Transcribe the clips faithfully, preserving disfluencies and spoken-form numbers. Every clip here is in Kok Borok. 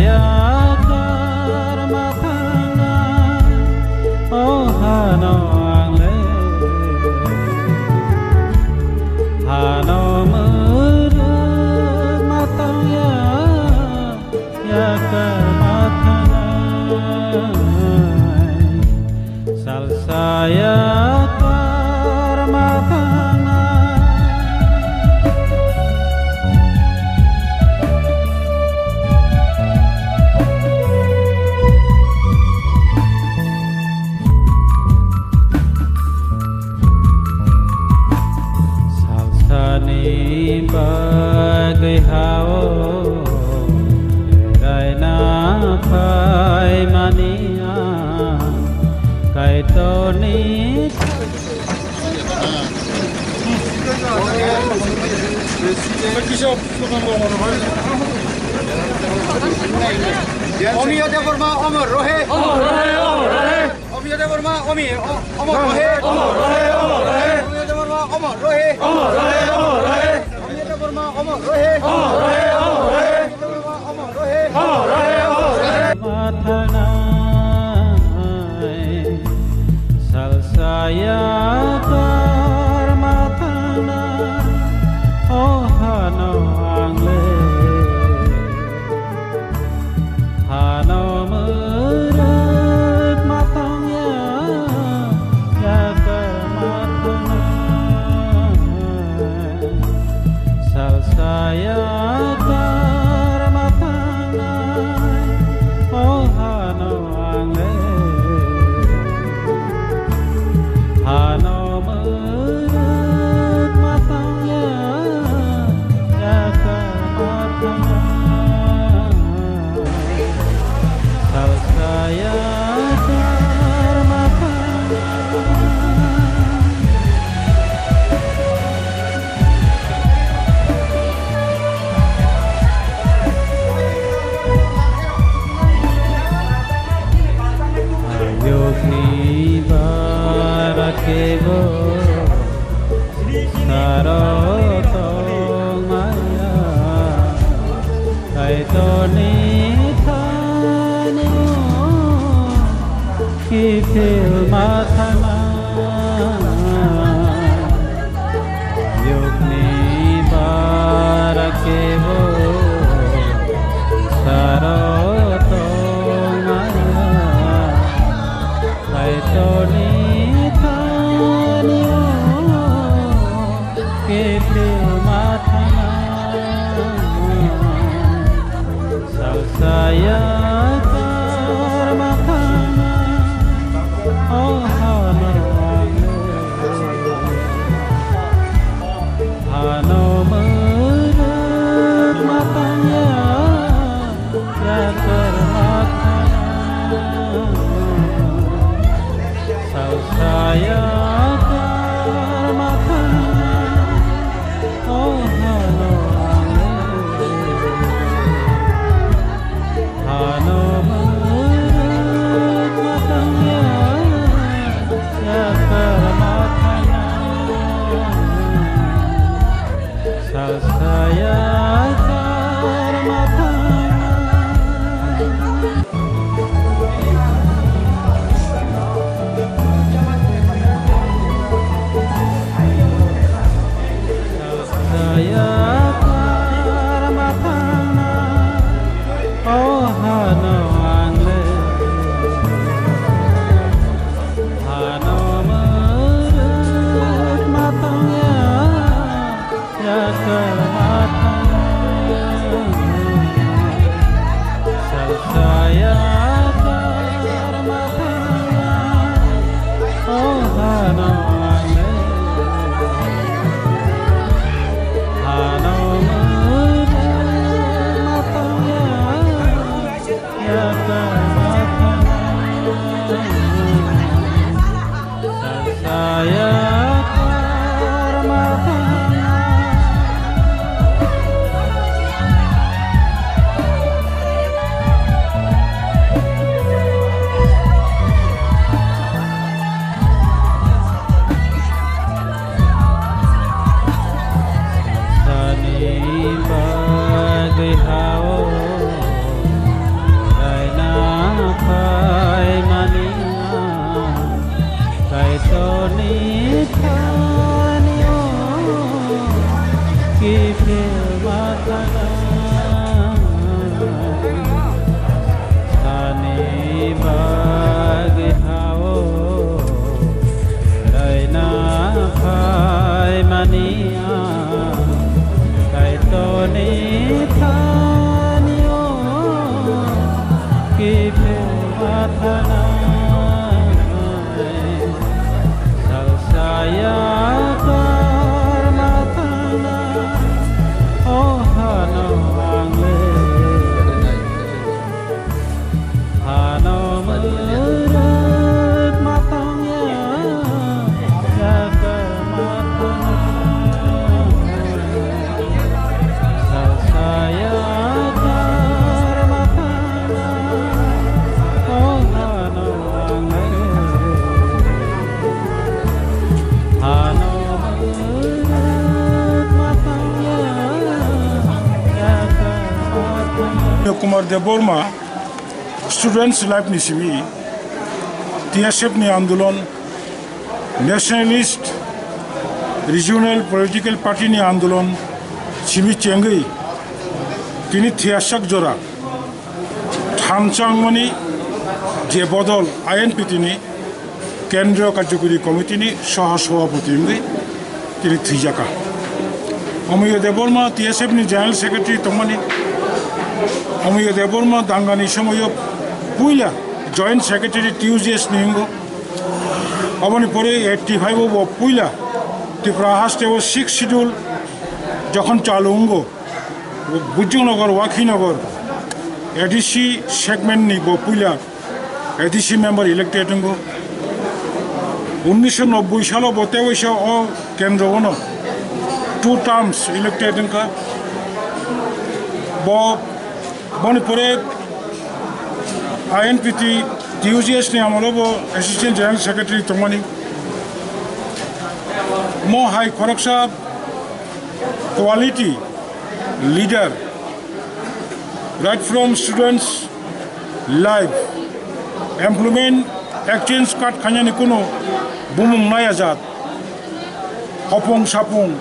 Yakar ma thangnai, o hano ang le. Hano mwrwk ma tangya, yakar ma thangnai. Salsa yakar ma thangnai. Salsani bagwi hao raina phaimani ang Kaitorni Omiya Debbarma omor rohe. Omor rohe, omor rohe. Omiya Debbarma omi, o-, omor rohe. Omor rohe, omor rohe. Omiya Debbarma omor rohe. Omor rohe, omor rohe. Omiya Debbarma omor rohe. Omor rohe, omor rohe. Omor rohe, omor rohe. Omor rohe, omor rohe. Ma thangnai, salsa yakar ma thangnai, o hano ang le. Hano mwrwk ma tangya, yakar ma thangnai. Salsa yakar ma thangnai, o hano ang le. Hano mwrwk ma tangya, yakar ma thangnai. Salsa yakar ma thangnai. Ayukni bara kebo saro tongmaya, Kaitorni thani kiphil ma thangna. Yukni bara kebo saro tongmaya, Kaitorni thani o kiphil ma thangna. Salsa yakar ma thangnai, o hano ang le. Hano mwrwk ma tangya, yakar ma thangnai. Salsa yakar ma thangnai, o hano ang le. Hano mwrwk ma tangya, yakar ma thangnai. Salsa yakar ma thangnai. Salsa yakar ma thangnai, o hano ang le. Hano mwrwk ma tangya, yakar ma thangnai. Salsa yakar ma thangnai, o hano ang le. Hano mwrwk ma tangya, yakar ma thangnai. Salsa yakar ma thangnai. Salsani bagwi hao Kumar Debbarma, Students Life ni simi, T S F ni andolon, Nationalist Regional Political Party ni andolon simi chengwi tini thiyasak jora thansa wngmani je bodol I N P T ni Kendriya Karjakori Committee ni Soho Sobhapati wngwi tini thwijaka. Omiyo Debbarma T S F ni General Secretary tongmani, Omiyo Debbarma dangani somoyo puila Joint Secretary T U J S ni wngo. Oboni pore eighty five o bo puila Tripura haste o sixth schedule jokhon chalu wngo, Bujjongnagar, Wakhinagar A D C segment ni bo puila A D C member elected wngo. Unnisho nobboi salo bo tewaisa o kendro ono two terms elected wngkha. Bo Boni pore I N P T T U J S ni amolo bo Assistant General Secretary tongmani. Mo hai khoroksa quality leader, right from students life, employment exchange card khainani kuno bumung naya jat, hopung sapung,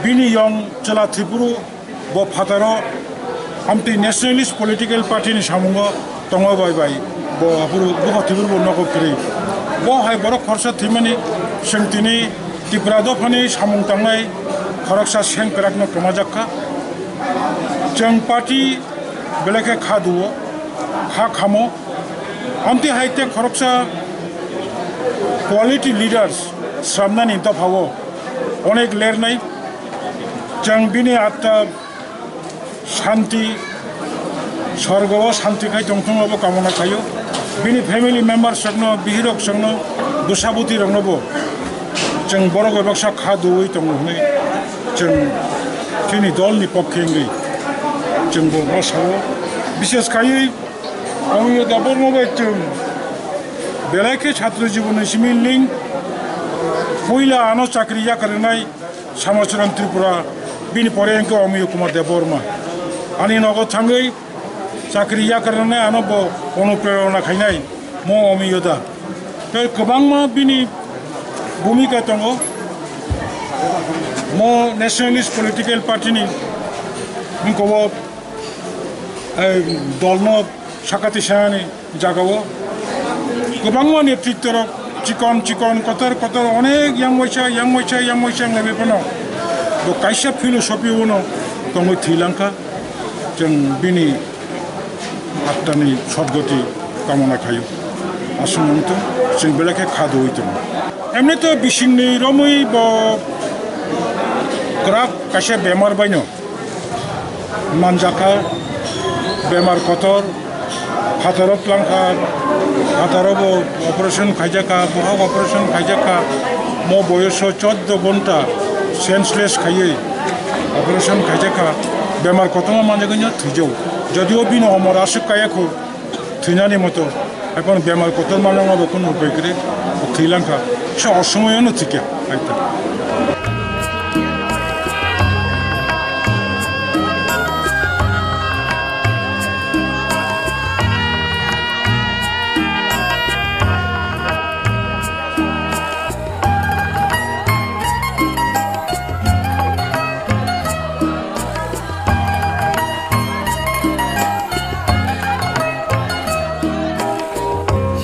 bini yong chwla Tripura bo phataro amtwi Nationalist Political Party ni samungo tongo bai bai bo aphuru buko thibur bo nogo kwrwi. Bo hai borok khoroksa thwimani chwng tini Tripura dophani samung tangnai khoroksa sengkrakno kwmajak kha. Chwng party belai khe kha duo, kha khamo. Amtwi hai tei khoroksa quality leaders sramnani dophao onek lernai. Chwng bini atta shanti, sorgo o shanti khai tongthung abo kamona khaio. Bini family members rokno, bihirok songno, bwsabwtwi rokno bo chwng borok bai baksa kha duwi tongo hwnwi chwng chini dolni pokhe wngwi chwng bo bwsao. Bishes khaiwi Omiyo Debbarma bai chwng belai khe chhatro jibonni simi link puila ano chakri yakarnai Samacharan Tripura, bini pore hwnkhe Omiyo Kumar Debbarma. Ani nogo thangwi chakri yakarnai ano bo onuprerona khainai mo Omiyo da. Tei kwbangma bini bhumika tongo. Mo Nationalist Political Party ni wngkha o, eh, dolno sakati sanani jagao kwbangma netrittorok chikon chikon kotor kotor onek yang waisa, yang waisa, yang waisa wnglaibaiphano bo kaisa philosophy-ono tongwi thwilangkha. Chwng bini attani sodgoti kamona khaio. Aswk wngtong, chwng belai khe kha duwi tongo. Emni to bisingni romwi bo kwrak kaisa bemar baino manjakha, bemar kotor, phataro tlangkha, phataro bo operation khaijakha, bohak operation khaijakha, mo boyoso choddo gonta senseless khaiwi operation khaijakha, bemar kotorma manjagwino thwijao. Jodio bini omor aswk kaya kho, thwinani moto, ekhon bemar kotor manjakma bo kunu upai kwrwi, thwilangkha, se osomoyono thwikha, hai ta.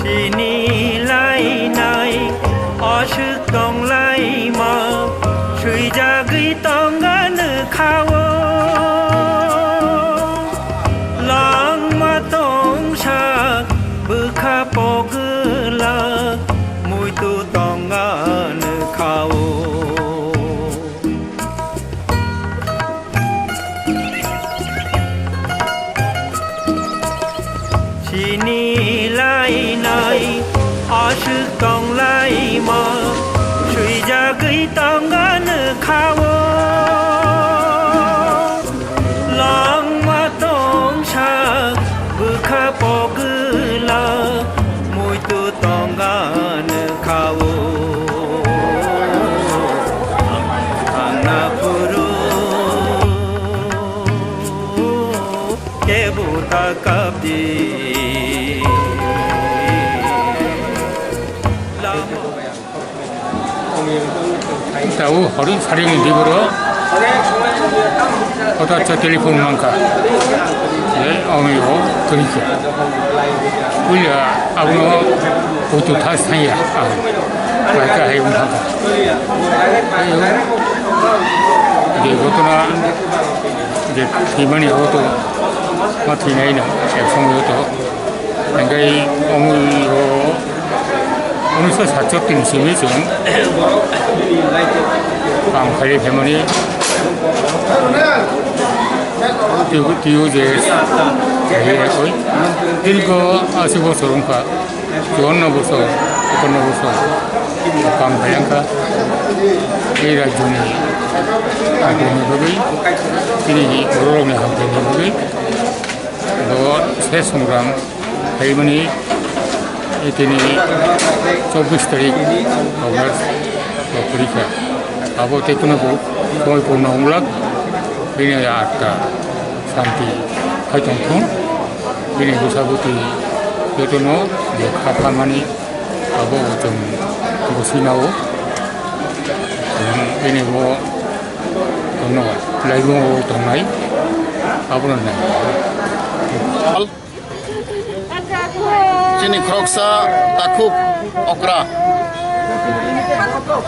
Sini lainai, aswk tonglaima. Tini lainai aswk tonglaima swijagwi tongano kha-o. Langma tongsa bwkha pogwla muitu tongano kha-o. Thangna phuru kebo ta kapdi. Tau hori saring di boro. Kota cha telephone mangka. Ye, ami ho kri cha. Uya, abono utu thas thaya. Ah, bai ka hai um thaka. Ayo. Je gotona, je thimani auto, ma thinai na, ek song auto. Hingkai omo o unisho satchotri ni simi chwng kam khailai phaimani. Tio, tio je, je koi. Dirgho asi bosor wngkha. Chuanno bosor, ekanno bosor kam khaiyang kha. Ei rajyoni hamkhaini bagwi, chini bororokni hamkhaini bagwi bo se songram khaimani, tini chobbish tarik August bo phurikha. Abo tei kheno bo somoiporno wnglak, bini atta santi khai tongthung, bini bwsa bwtwi jotono je kha phamani abo chwng bwswinao, bini bo tono laibungo tongnai abono nai. Chini khoroksa takhuk okra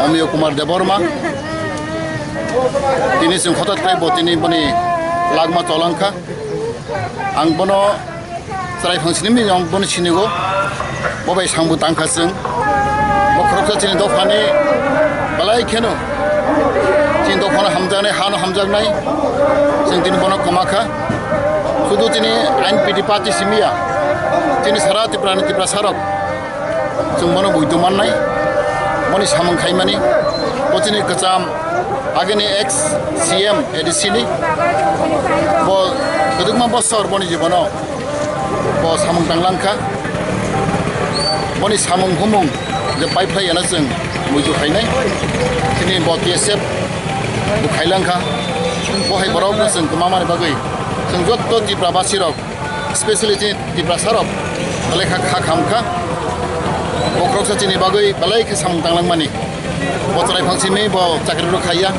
Omiyo Kumar Debbarma. Tini chwng hothat khai bo tini boni lagma cholangkha. Ang bono chwrai phangsini mini ang bono sinigo. Bo bai sangbo tangkha chwng. Bo khoroksa chini dophani belai kheno. Chini dophano hamjaknai, hano hamjaknai. Chwng tini bono kwmakha. Sudu chini N P T party simiya, chini sara Tripura ni Tiprasa rok chwng bono buitu mannai, boni samung khaimani, bo chini kwcham agini ex C M A D C ni, bo kwdwkma bosor boni jibono bo samung tanglangkha, boni samung humung je paiphlai yana chwng buitu khainai, chini bo T S F bo khailangkha, bo hai borok no chwng kwmamani bagwi chwng jotto Tripura basi rok, specially chini Tiprasa rok belai kha kha khamkha. Bo khoroksa chini bagwi belai khe samung tanglangmani. Bo chwrai phangsimi bo chakri rok khaiya.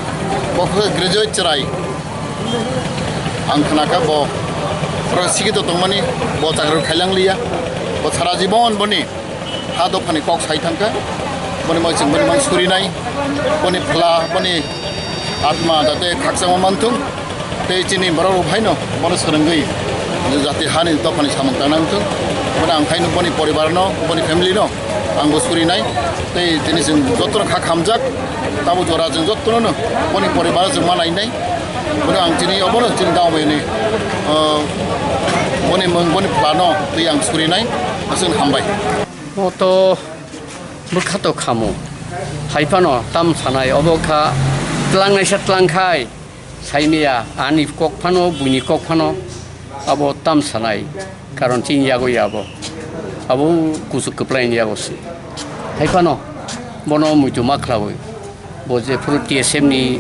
Bo khe graduate chwrai. Ang khnakha bo oro sikito tongmani, bo chakri rok khailang liya. Bo sara jibon boni ha dophani kok sai thangkha. Boni moi chwng boni mang surinai. Boni phla, boni atma jate khakchangma manthung. Tei chini borok rok phaino bono swrwngwi jati hani dophani samung tangnai wngthung. Bono ang phaino boni poribar no, boni family no ang bo surinai. Tei tini chwng jotono kha khamjak, tabo jora chwng jotono no boni poribar chwng ma nainai. Bono ang chini obono chini dao bai ni, ah, boni mung boni phla no tei ang surinai. Aswk hambai. Moto bwkha to khamu. Hai phano tam sanai obo kha twlang naisa twlang khai. Saimaya ani kok phano, buini kok phano, abo tam sanai, karon chini yago ya abo, abo kuchuk kwplai ni yago se. Hai phano, bono muitu ma khlaui, bo je phuru T S F ni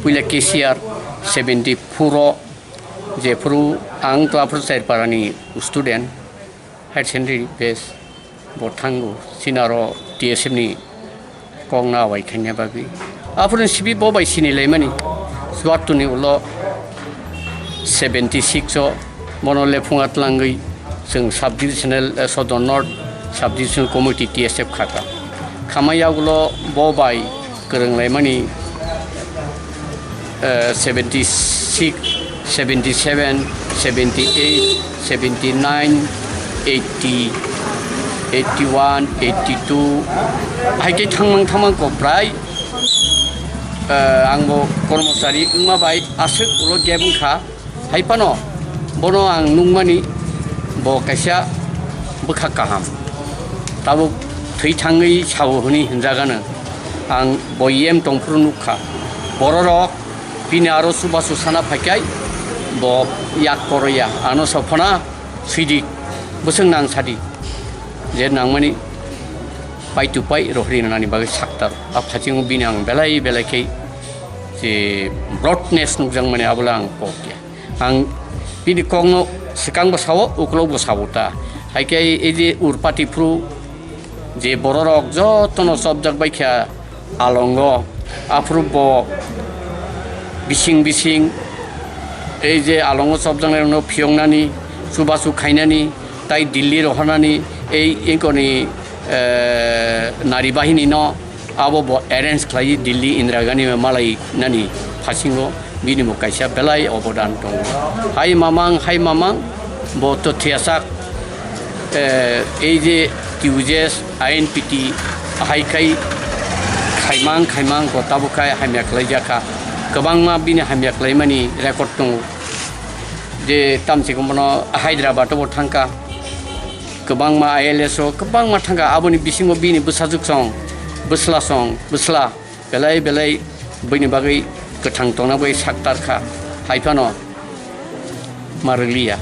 puila cashier seventy four o, je phuru ang to aphuru Chairpara ni student, higher secondary base. Bo thango, chini aro T S F ni kok na bai khaina bagwi. Aphuru sibi bo bai sini laimani. Suatuni ulo seventy six o bono lephunga tlangwi chwng sub divisional, eh, Sodor North sub divisional committee T S F khaka. Khamaya ulo bo bai kwrwng laimani, eh, seventy six, seventy seven, seventy eight, seventy nine, eighty, eighty one, eighty two, hai khe thangmang thangmang kok prai, eh, ang bo kormochari wngma bai aswk ulo gap wngkha. Hai phano bono ang nukmani bo kaisa Bwkha kaham. Tabuk thwi thangwi sao hwnwi hwnjagano. Ang bo yem tongphuru nukha. Bororok bini aro chubachu sana phaikhai bo yak koroya. Ano sophona sidi bwswng nang sadi. Je nangmani pai tu pai rohri nani bagwi saktar. A phasingo bini ang belai belai khe je broadness nukjakmani abola ang kokya. Ang bini kokno swkangbo sao, ukulokbo sao ta. Hai khe ei je urpati phuru je bororok jotono chopjak bai kha alongo, aphuru bo bising bising ei je alongo chopjaknairokno phiyoknani, chubachu khainani, tai Delhi rohornani, ei engkoni, eh, nari bahinino abo bo arrange khlai Delhi Indira Gandhi malai nani phasingo bini bo kaisa belai obodan tongo. Hai mamang, hai mamang, bo to thiasak, eh, ei je T U J S, I N P T, hai khai khaimang, khaimang bo tabuk khai hamya khlai jakha. Kwbangma bini hamya khlaimani record tongo. Je tamsiko bono Hyderabad o bo thangkha. Kwbangma I L S o kwbangma thangkha. Aboni bisingo bini bwsajwk song, bwsla song, bwsla. Belai belai buini bagwi kwthang tongna bagwi saktar kha, hai phano ma rwliya.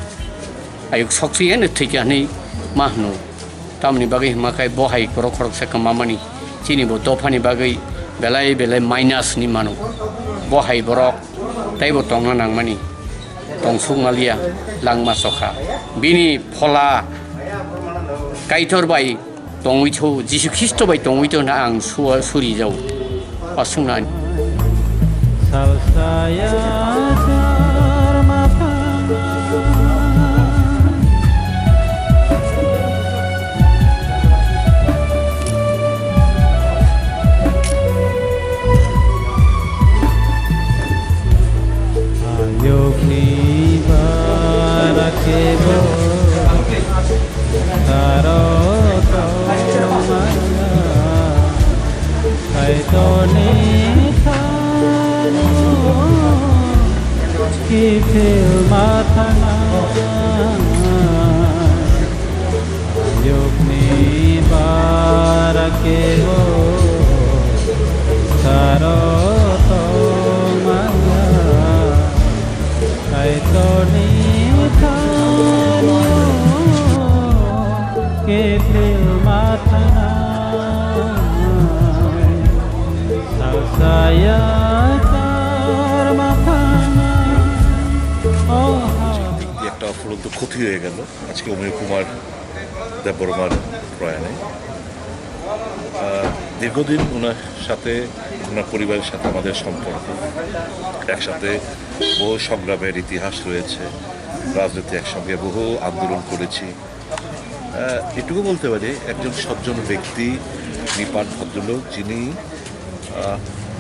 Ayuk sokchi heno thwikha hwnwi ma hwno. Tamoni bagwi hwnma khe bo hai borok khoroksa kwmamani chini bo dophani bagwi belai belai minus ni mano. Bo hai borok teibo tongna nangmani tongsuk maliya langma sokha. Bini phola Kaitor bai tongwi tho, Jisu Khristo bai tongwi tho hwnna ang sua-, suri jao. Aswkno ani. Salsaya karma phang. Ayukni bara kebo taro tongmaya, Kaitorni thani kiphil mathana. Ayukni bara kebo taro tongmaya, Kaitorni thani kiphil mathana. Salsaya karma phang. Oh, ha. একটা অফুরন্ত ক্ষতি হয়ে গেল। আজকে অমিয় কুমার দেববর্মার প্রয়াণে। আহ, দীর্ঘদিন ওনার সাথে, ওনার পরিবারের সাথে আমাদের সম্পর্ক। একসাথে বহু সংগ্রামের ইতিহাস রয়েছে, রাজনীতি একসঙ্গে বহু আন্দোলন করেছি। আহ, এটুকু বলতে পারি, একজন সজ্জন ব্যক্তি, নিপাট ভদ্রলোক, যিনি আহ,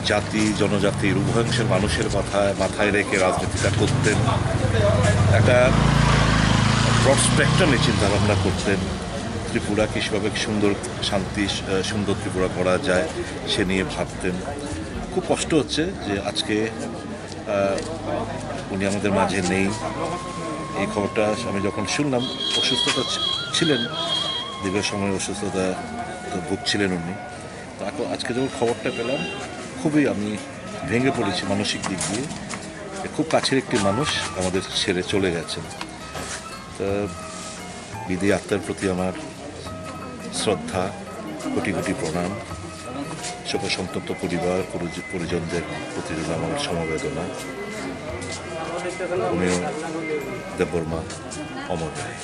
জাতি, জনজাতির উভয়াংশের মানুষের মাথায়, মাথায় রেখে রাজনীতিটা করতেন। একটা ব্রড স্পেকট্রামে চিন্তাভাবনা করতেন। ত্রিপুরা কীভাবে সুন্দর, শান্তি, আহ, সুন্দর ত্রিপুরা গড়া যায়, সে নিয়ে ভাবতেন। খুব কষ্ট হচ্ছে যে আজকে, আহ, উনি আমাদের মাঝে নেই। এই খবরটা আমি যখন শুনলাম, অসুস্থতা ছি-, ছিলেন, দীর্ঘ সময় অসুস্থতা তো ভুগছিলেন উনি। তো এখন আজকে যখন খবরটা পেলাম, খুবই আমি ভেঙে পড়েছি মানসিক দিক দিয়ে। খুব কাছের একটি মানুষ আমাদের ছেড়ে চলে গেছেন। তো বিদেহী আত্মার প্রতি আমার শ্রদ্ধা, কোটি কোটি প্রণাম। শোকসন্তপ্ত পরিবার, পরিজ-, পরিজনদের প্রতি রইল আমার সমবেদনা। অমিয় দেববর্মা অমর রায়।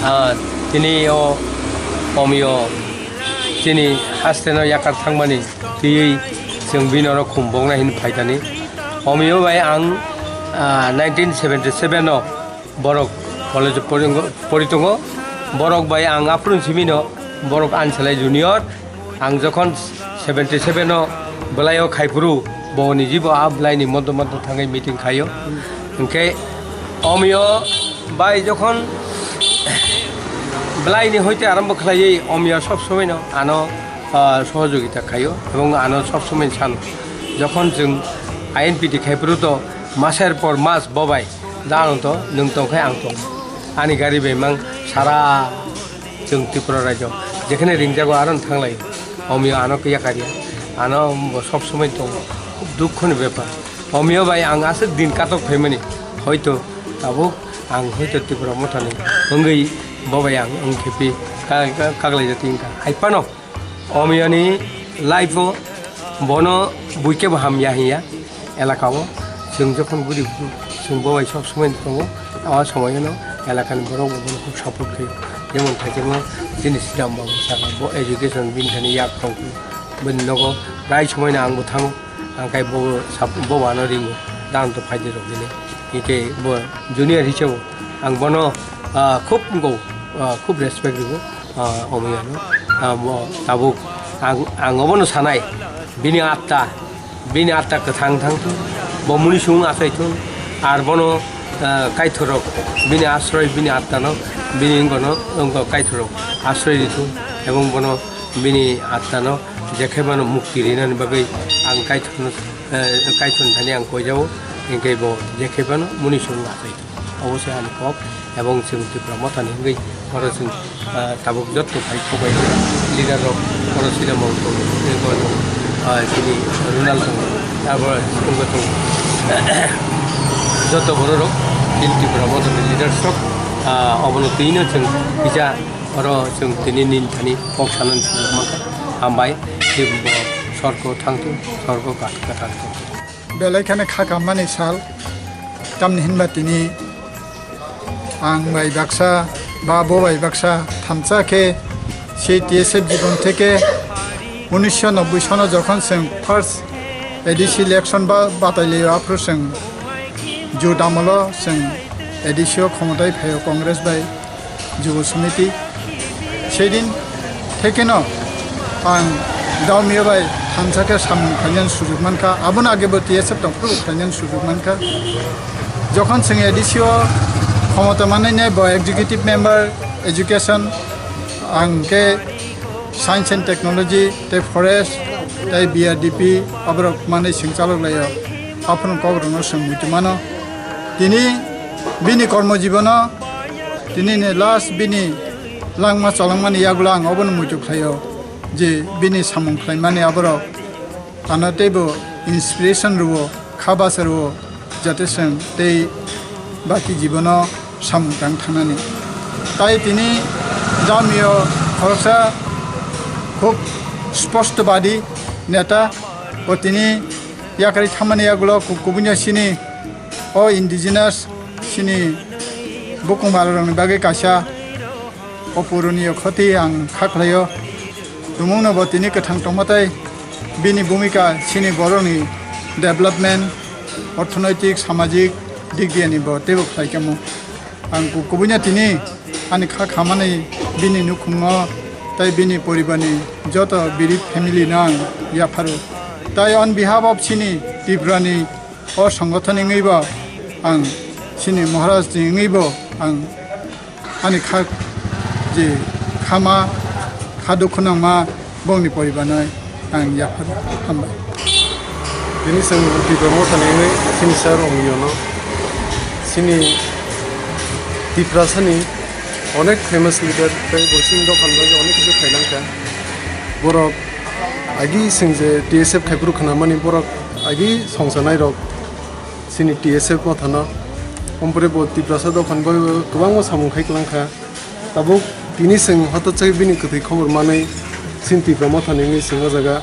Ah, tini o omio chini haste no yakar thangmani twiwi chwng bini oro khum boknai hwnwi phaikani. Omio bai ang, ah, nineteen seventy seven o borok college o pori tongo, pori tongo. Borok bai ang aphuru simino borok Ansalai Junior. Ang jokhon seventy seven o belai o khai phuru, bo nijibo a belai ni moddo moddo thangwi meeting khaio. Hwnkhe omio bai jokhon belai ni hoite arombo khlaiwi omio sob somoi no ano, ah, sohojogita khaio ebong ano sob somoi sano. Jokhon chwng I N P T khai phuru to maser por mas bo bai da ano to nwng tong khai ang tong. Ani gari bai mang sara Chwng Tripura rajyo jekhene ringjago aro thanglaio. Omio ano yakar ya. Ano bo sob somoi tongo. Khub dukho ni bepar. Omio bai ang aswk din katok phaimani. Hoito tabuk ang hoito Tripura mothani wngwi bo bai ang wngkhe pi ka-, ka-, kaglai jati wngkha. Hai phano Omio ni life o bono buikhe bo hamya hinya. Elaka o chwng jokhon guri chwng bo bai sob somoi tongo, a somoi no elaka ni borok bo bono khub support khaio. Jemon khaikhe mo chini Sridham babu saka bo education bini thani yak tong, bini nogo prai somoi no ang bo thango, ang khai bo sap-, bo ano ringo, dan to phaidi rok bini. Hingke bo junior hisabo ang bono, ah, khub go, ah, khub respect rigo. Ah, omo yano, ah, bo tabuk ang, ang obono sanai, bini atta, bini atta kwthang thang thung, bo muni sung achai thung, ar bono, ah, kaithorok bini asroi, bini attano, bini wngkano, wngkha kaithorok asroi ri thung, ebong bono bini attano jekhe mano mukti rinani bagwi ang kaithorno, eh, kaithorni thani ang koijao, hingke bo jekhe mano muni sung achai thung. Obo se ani kok, ebong chwng Tipra Mothani wngwi oro chwng, ah, tabuk jotto phai kokbai leader rok oro Sridham tongo, tei bo tongo, ah, chini Ronald tongo, abo tongo tongo. Jotto borok rok chini Tipra Mothani leaders rok, ah, obono twino chwng kisa oro chwng tini nini thani kok sanani chwng mankha. Hambai, tei bo sorgo thangthung, sorgo kathang thangthung. Belai kheno kha kammani sal, tamni hinba tini ang bai baksa ba bo bai baksa thansa khe sei T S F jibon theke unisho nobboi sono jokhon chwng first A D C election ba batai laio, aphuru chwng jut amolo chwng A D C o khomotai phaio Congress bai. Jubo Samiti. Sedin thekeno ang Daumia bai thansa khe samung khlainani sujuk mankha. Aboni age bo T S F tongphuru khlainani sujuk mankha. Jokhon chwng A D C o khomota manwi nai bo executive member education, ang khe science and technology tei forest tei B R D P aborok manwi chwng chalok laio. Aphuru kokrokno chwng muitu mano. Tini bini kormo jibono Tini ni last bini langma cholangmani yagulo ang obono muitu khlaio je bini samung khlaimani aborok ano teibo inspiration rwo, kha bacha rwo, jate chwng tei baki jibono samung tang thangnani. Tai tini Daumia o khoroksa khub spostobadi neta, o tini yakarwi thammani yagulo ku-, kubunio chini o indigenous chini bukung bararokni bagwi kaisa opuroniyo khoti ang kha khlaio. Tumungno bo tini kwthang tongma tei bini bhumika chini borokni development, orthonoitik, samajik dik diyani bo teibo khlai kamo. Ang ku-, kubuino tini ani kha khamani bini nukhungo tei bini poribarni joto birib family no ang yapharo. Tai on behalf of chini Tripurani o songothon wngwi bo ang chini Maharaj ni wngwi bo ang ani kha je khama kha dukhu nangma bongni poribarno ang yaphar hambai. Tini chwng Tipra Motha ni wngwi chini sir Omiyano chini Tiprasani onek famous leader tei bo chini dophani bagwi onek kisu khailangkha. Borok agi chwng je T S F khaiphuru khnamani borok agi songsanai rok chini T S F Mothano. Ompore bo Tiprasa dophani bagwi kwbangma samung khai kwlangkha. Tabuk tini chwng hotok chai bini kwthwi khobor manwi chini Tipra Mothani wngwi chwng o jaga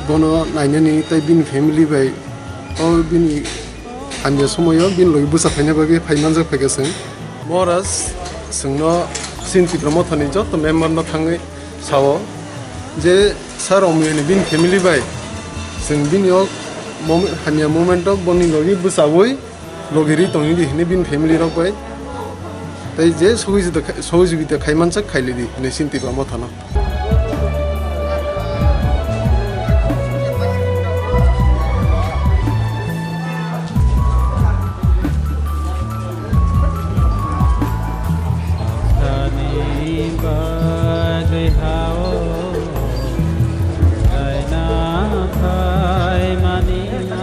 bono nainani tei bini family bai o bini hamya somoio bini logi bwsa phaina bagwi phai manjak phaikha chwng. Maharaj chwngno chini Tipra Mothani joto member no thangwi sao je sir Omiyani bini family bai chwng bini o mom-, hamya moment o boni logi bwchaui logi ri tongwi di hinwi bini family rok bai. Tei je sohojita khai-, sohojogita khai mansak khailidi hinwi chini Tipra Mothano. Sani bagwi hao kaina khaimani na.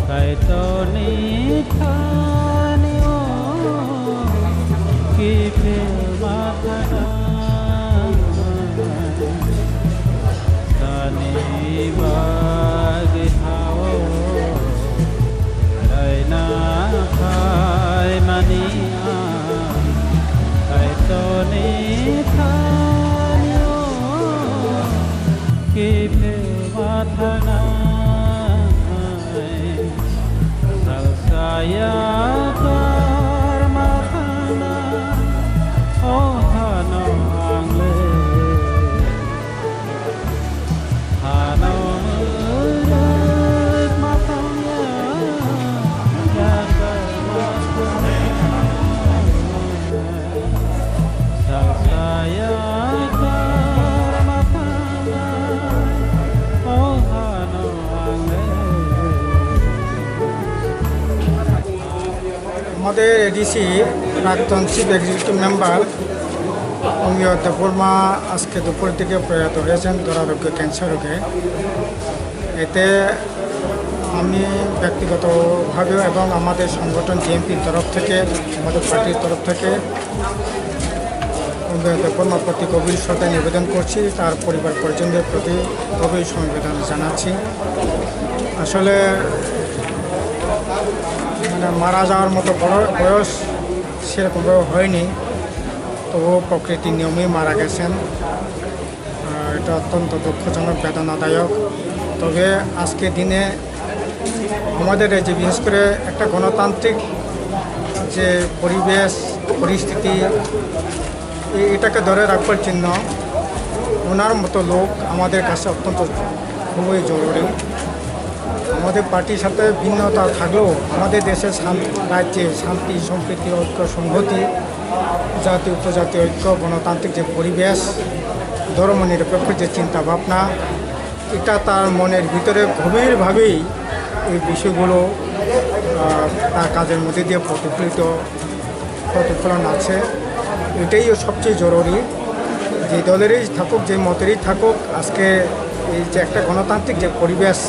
Kaitorni thani o kiphil ma thana, sani bagwi hao raina khaimani ang. Kaitorni thani o kiphil ma thana. Salsaya karma thana, o hano angle, hano murak matangya, ya karma thana. Salsaya karma thana, o hano angle. আমাদের এডিসি প্রাক্তন chief executive member অমিয় দেববর্মা আজকে দুপুর থেকে প্রয়াত হয়েছেন দুরারোগ্য ক্যান্সার রোগে। এতে আমি ব্যক্তিগতভাবেও এবং আমাদের সংগঠন জিএমপির তরফ থেকে, আমাদের পার্টির তরফ থেকে দেববর্মার প্রতি গভীর শ্রদ্ধা নিবেদন করছি, তার পরিবার পরিজনদের প্রতি গভীর সমবেদনা জানাচ্ছি। আসলে মানে মারা যাওয়ার মতো বড় বয়স সেরকমভাবে হয়নি, তবুও প্রকৃতির নিয়মেই মারা গেছেন। আহ, এটা অত্যন্ত দুঃখজনক, বেদনাদায়ক। তবে আজকের দিনে আমাদের এই যে বিশেষ করে একটা গণতান্ত্রিক যে পরিবেশ, পরিস্থিতি, এ-, এটাকে ধরে রাখবার জন্য ওনার মতো লোক আমাদের কাছে অত্যন্ত খুবই জরুরি। আমাদের পার্টির সাথে ভিন্নতা থাকলেও আমাদের দেশে শান-, রাজ্যে শান্তি, সম্প্রীতি, ঐক্য, সংহতি, জাতি উপজাতি ঐক্য, গণতান্ত্রিক যে পরিবেশ, ধর্মনিরপেক্ষ যে চিন্তাভাবনা, এটা তার মনের ভিতরে গভীরভাবেই এই বিষয়গুলো, আহ, তার কাজের মধ্যে দিয়ে প্রতিফলিত, প্রতিফলন আছে। এটাই সবচেয়ে জরুরি। যে দলেরই থাকুক, যে মতেরই থাকুক, আজকে এই যে একটা গণতান্ত্রিক যে পরিবেশ,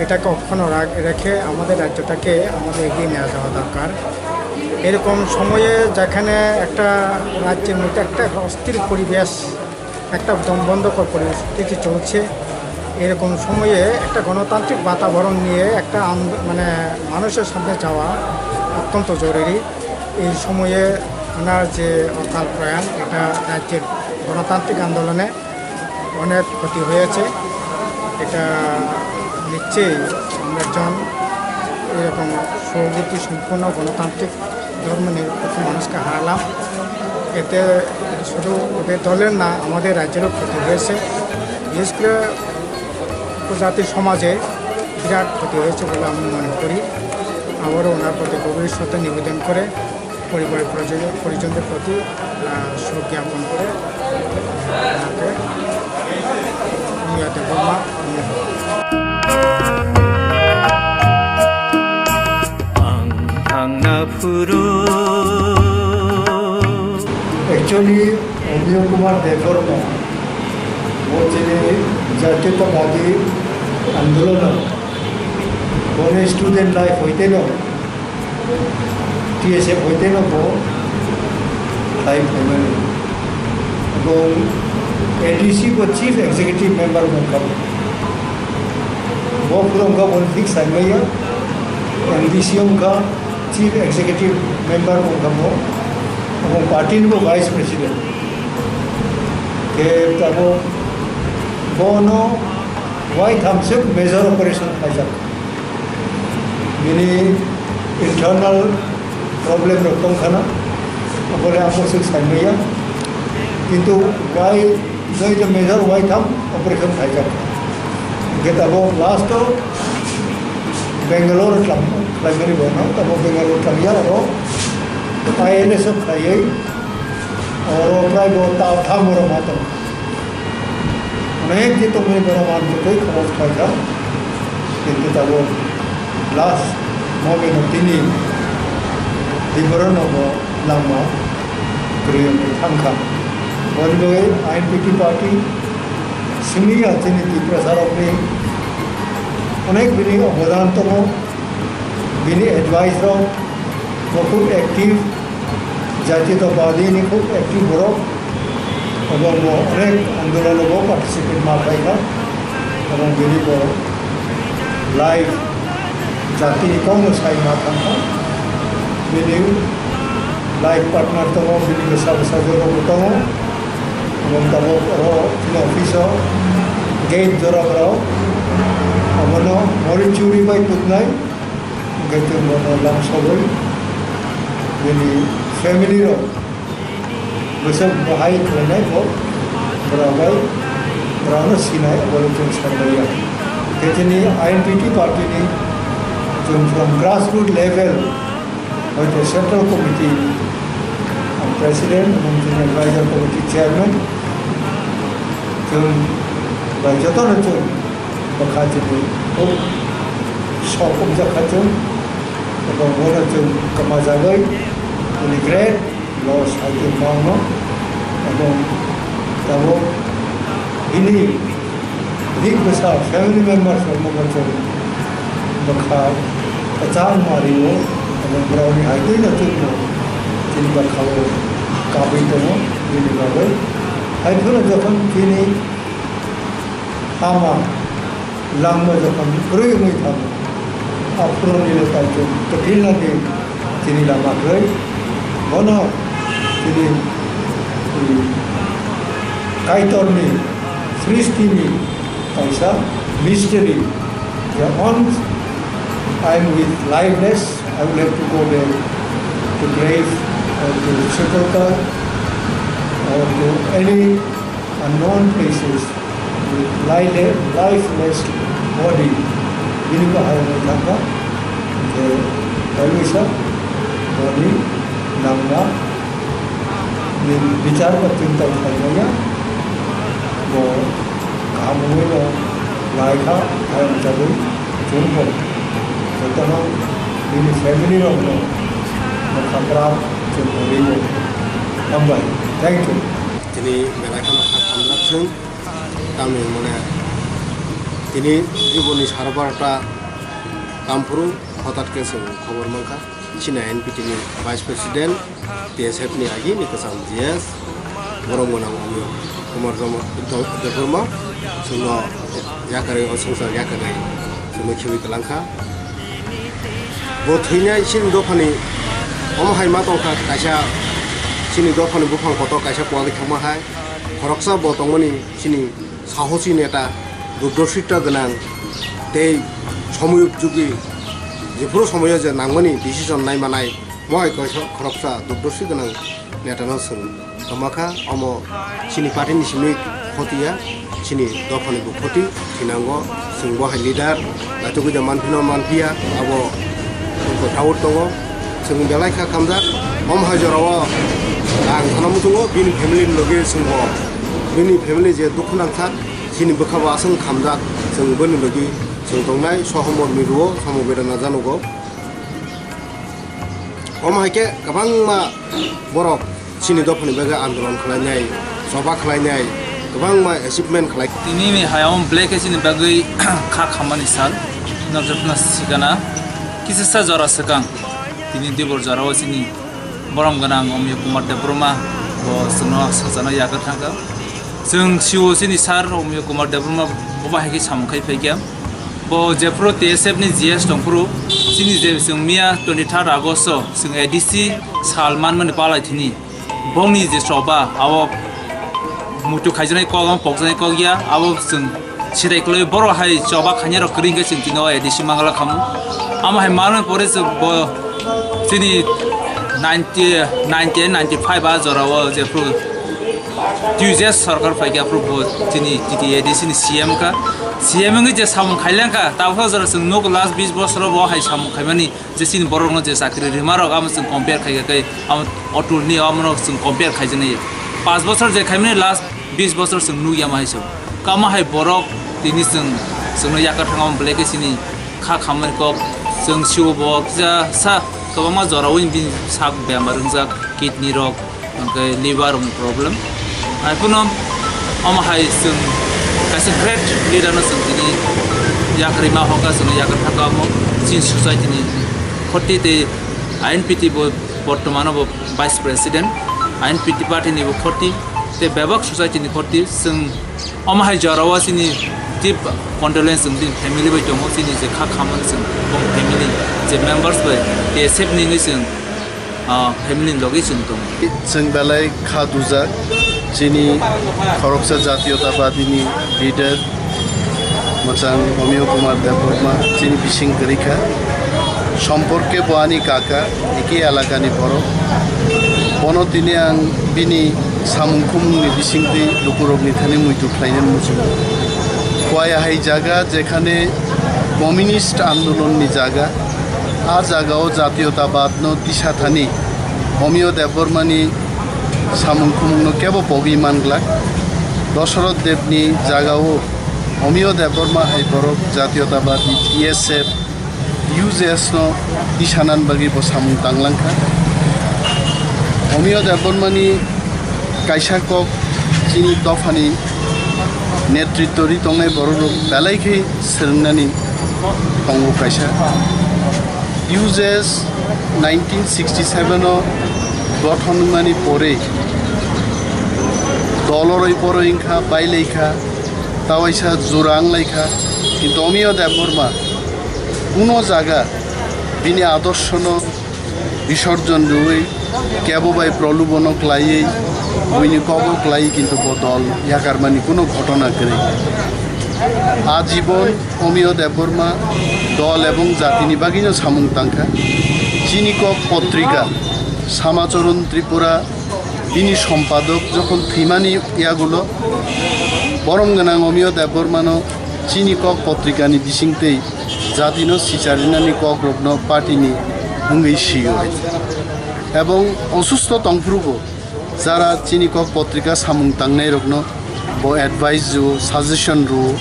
এটাকে অক্ষুণ্ণ রাখ-, রেখে আমাদের রাজ্যটাকে আমাদের এগিয়ে নিয়ে যাওয়া দরকার। এরকম সময়ে যেখানে একটা রাজ্যের মধ্যে একটা অস্থির পরিবেশ, একটা দমবন্ধকর পরিস্থিতি চলছে, এরকম সময়ে একটা গণতান্ত্রিক বাতাবরণ নিয়ে একটা আন্দ-, মানে মানুষের সামনে যাওয়া অত্যন্ত জরুরি। এই সময়ে ওনার যে অকাল প্রয়াণ, এটা রাজ্যের গণতান্ত্রিক আন্দোলনে অনেক ক্ষতি হয়েছে। এটা নিশ্চয়ই আমরা একজন এরকম সহানুভূতি সম্পন্ন গণতান্ত্রিক ধর্ম নিরপেক্ষ মানুষকে হারালাম। এতে শুধু ওদের দলের না, আমাদের রাজ্যেরও ক্ষতি হয়েছে। বিশেষ করে উপজাতি সমাজে বিরাট ক্ষতি হয়েছে বলে আমি মনে করি। আবারও ওনার প্রতি গভীর শ্রদ্ধা নিবেদন করে পরিবার পরিজন-, পরিজনদের প্রতি, আহ, শোক জ্ঞাপন করে, আহ, ওনাকে, Umiya Debbarma, Umiya. Ang thangna phuru. Actually, Omio Kumar Debbarma, bo chini Jatiyatabadi Andolon, bo student life hoite no, T S F hoite no bo life family. Ebong A D C bo Chief Executive Member wngkha. Bo phuru wngkha bo fix saimaya, M D C wngkha, Chief Executive Member wngkha bo, ebong party ni bo Vice President. Khe tabuk bono waitham se major operation khaijak. Bini internal problem rok tong khana, abole ang bwswk saimaya. Kintu why, joy the major waitham operation khaijak. Hingke tabuk last o Bangalore tlam, khlaimani bo no, tabuk Bangalore tlamya oro I L S F khlaiwi, oro prai bo tal tham oro ma tong. Onek je tongmani borok ang twi khorok khlaikha, kintu tabuk last moment o tini Tiprano bo langma kwrwi wngwi thangkha. Boni bagwi I N P T party simi ya chini Tiprasa rokni onek bini obodan tongo, bini advice rok bo khub active, Jatiyatabadi ni khub active borok, ebong bo onek andolon o bo participate ma khlai kha, ebong bini bo life jati ni kok no sai ma thang kha, bini life partner tongo, bini bwsa bwsajwk rok bo tongo, ebong tabuk oro chini office o gate jora borok obono mori churi bai tuknai. Hingke chwng bono lamsogwi bini family rok bwswk bahai khlainai bo bwrao bai bwrao no sinai, aboni chwng sanmaya. Hingke chini I N P T party ni chwng from grassroots level hoito central committee president, chini advisor committee chairman, chwng bai jotono chwng bwkha chini huk sok wngjakha chwng, ebo bono chwng kwma jagwi chini great loss hai chwng mano, ebo tabuk bini bini bwsa family members rokno bo chwng bwkha kwchang ma rio, ebo borokni hai twi no chwngno chini bwkhao kabwi tongo bini bagwi. Hai phano jokhon chini ama langma jokhon kwrwi wngwi thango, aphuru nini kaitor kwthwinani chini lama kwrwi. Bono chini, um, Kaitorni sristini kaisa mystery. Once I am with lifeless, I will have to go back to grave or to sepulchre or to any unknown places with lile-, lifeless body. Bini bahai wngwi thangkha, je kaisa body nangma ni bichar ba chinta khlaimaya, bo kaham wngwi no laikha, ayang jagwi chwng bo jotono bini family rokno bwkha kwrak chwng bo rio. Hambai. Thank you. Tini belai kheno kha thamjak chwng. Tamni hwnmale tini jiboni sara barota kamphuru hotat khe chwng khobor mankha. Chini I N P T ni Vice President, T S F ni agini kwcham G S, borok mwnang Omio Kumar Debbarma, chwngno yakarwi o swngchar yakarwi chwngno khibi kwlangkha. Bo thwinai chini dophani omo hai ma tongkha, kaisa chini dophani buphang kotor kaisa kuwagwi thangma hai, khoroksa bo tongmani chini sahosi neta, durdorshita gwnang tei somoyupjogi jephuru somoyo je nangmani decision nai manai, Bai kaisa khoroksa dugdosi gwnang netano chwng tongmakha, omo chini party ni simi khoti ya, chini dopha ni bo khoti, thinango chwng bo hai leader naitugwi da manphino manphiya, abo chwng ko doubt tongo, chwng belai kha khamjak. Omo hai jorao ang khana muchungo bini family ni logi chwng bo, bini family je dukhu nangkha, chini bwkha bo aswk khamjak, chwng boni logi chwng tongnai sohomor ni ruo samung bedana janugo. Omo hai khe kwbangma borok chini dophani bagwi andolon khlainai, choba khlainai, kwbangma achievement khlai. Tini ni hayung belai khe chini bagwi kha khammani sal, no jotono sikana. Kisisa jora swkang, tini dibor jorao chini borom gwnang Omiyo Kumar Debbarma bo chwngno swchano yakarwi thangkha. Chwng sio chini sir Omiyo Kumar Debbarma bo bahai khe samung khai phaikha. Bo jephuru T S F ni G S tongphuru, chini je chwng miya twenty third August o chwng A D C sal manmani palai thini. Bongni je choba, abo muitu khaijaknai kok, abo pokjaknai kok ya, abo chwng sirai kwlwi borok hai choba khainai rok kwrwi hwnkhe chwng tini o A D C mangala khamu. Amo hai manmani pore chwng bo chini ninety, ninety, ninety five a jorao jephuru T U J S sorkar phaikha, aphuru bo chini T T A D C ni C M kha. C M wngwi je samung khailangkha, tabukha jora chwng nuk last bis bosoro bo hai samung khaimani, je chini borokno je chakri rima rok, amo chwng compare khaikha khe, amo Atul ni, amono chwng compare khaijaknai. Panch bosor je khaimani, last bis bosor chwng nukya ma hai se. Kamo hai borok tini chwng, chwngno yakar thangma belai khe chini kha khammani kok chwng sio bo kisa sa kwbangma jora wngwi bini sak bemar wngjak, kidney rok, hwnkhe liver rokni problem. Hai phano omo hai chwng kaisa great leader no chwng tini yakarwi ma hokha, chwngno yakar thangkha omo chini society ni khoti tei I N P T bo bortomano bo vice president, I N P T party ni bo khoti tei bebak society ni khoti chwng. Omo hai jorao chini deep condolence chwng bini family bai tongo, chini je kha khamani chwng bong family je members bai T S F ni wngwi chwng, ah, family ni logi chwng tongo. Chwng belai kha dujak, chini khoroksa jatiyotabadi ni leader mwchang Omiyo Kumar Debbarma chini bising kwrwi kha. Somporke bo ani kaka, eke elaka ni borok. Bono tini ang bini samung khumung ni bisingtwi lukurok ni thani muitu khlainani muchungo. Kuaya hai jaga jekhane communist andolon ni jaga, a jaga o jatiyotabad no tisa thani Omiyo Debbarma ni samung khumung no kebo pogwi manglak. Dosoroth Deb ni jaga o Omiyo Debbarma hai borok jatiyotabad ni T S F, U J S no tisanan bagwi bo samung tanglangkha. Omiyo Debbarmani kaisa kok chini dophani netritwri tongnai borok rok belai khe swrwngnani tongo kaisa. U J S nineteen sixty seven o gothon wngmani pore dol oroi poroi wngkha, bailaikha, tawaisa jura wnglaikha, kintu Omiyo Debbarma kuno jaga bini adorshono bisorjon rwui kebo bai prolubono klaiwi buini kogo klaiwi kintu bo dol yakarmani kuno ghotona kwrwi. Ajibon Omiyo Debbarma dol ebong jatini bagwino samung tangkha. Chini kok potrika Samacharan Tripura bini sompadok jokhon thwimani yagulo borom gwnang Omiyo Debbarmano chini kok potrikani bisingtwi jatino sicharinani kokrokno party ni wngwi sio. Ebong osusto tongphrubo jara chini kok potrika samung tangnairokno bo advice rwo, suggestion rwo,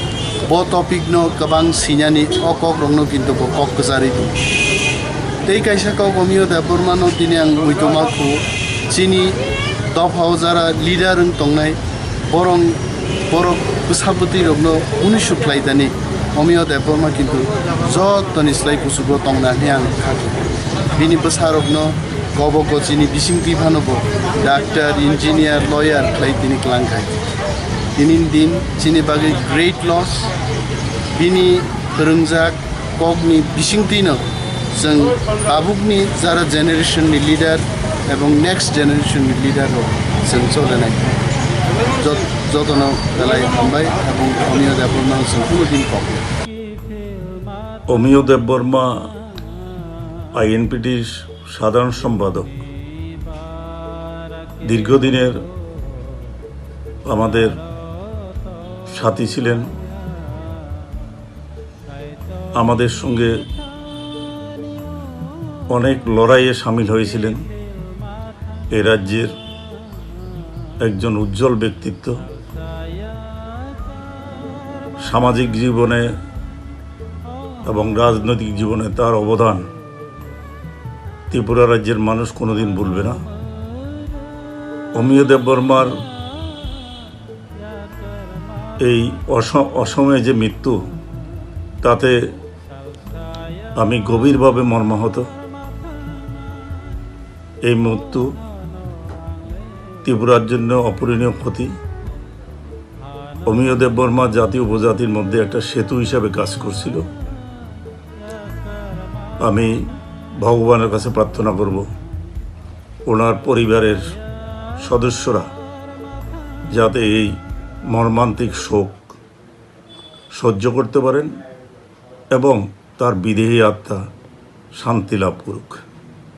bo topic no kwbang sinani o kok rokno kintu bo kok kwcharwi tongo. Tei kaisa kok Omiyo Debbarma no tini ang muitoma khu chini dophao jara leader wng tongnai borong borok bwsa bwtwi rokno unisuk khlai tani Omiyo Debbarma kintu jotoni slai kuchugo tongna hwnwi ang kha. Bini bwsa rokno Kobo kochini bisingtwi phano bo doctor, engineer, lawyer khlai tini klang khai. Tini din chini bagwi great loss. Bini phwrwngjak kokni bisingtwino chwng tabukni jara generation ni leader ebong next generation ni leader rok chwng cholenai. Jot-, jotono belai hambai ebong Omiyo Debbarma chwng kuno din kok. Omiyo Debbarma I N P T সাধারণ সম্পাদক, দীর্ঘদিনের আমাদের সাথী ছিলেন, আমাদের সঙ্গে অনেক লড়াইয়ে সামিল হয়েছিলেন। এ রাজ্যের একজন উজ্জ্বল ব্যক্তিত্ব। সামাজিক জীবনে এবং রাজনৈতিক জীবনে তার অবদান ত্রিপুরা রাজ্যের মানুষ কোনোদিন ভুলবে না। অমিয় দেববর্মার এই অস-, অসময়ে যে মৃত্যু, তাতে আমি গভীরভাবে মর্মাহত। এই মৃত্যু ত্রিপুরার জন্য অপূরণীয় ক্ষতি। অমিয় দেববর্মা জাতি উপজাতির মধ্যে একটা সেতু হিসাবে কাজ করছিল। আমি ভগবানের কাছে প্রার্থনা করব, ওনার পরিবারের সদস্যরা যাতে এই মর্মান্তিক শোক সহ্য করতে পারেন এবং তার বিদেহী আত্মা শান্তি লাভ করুক।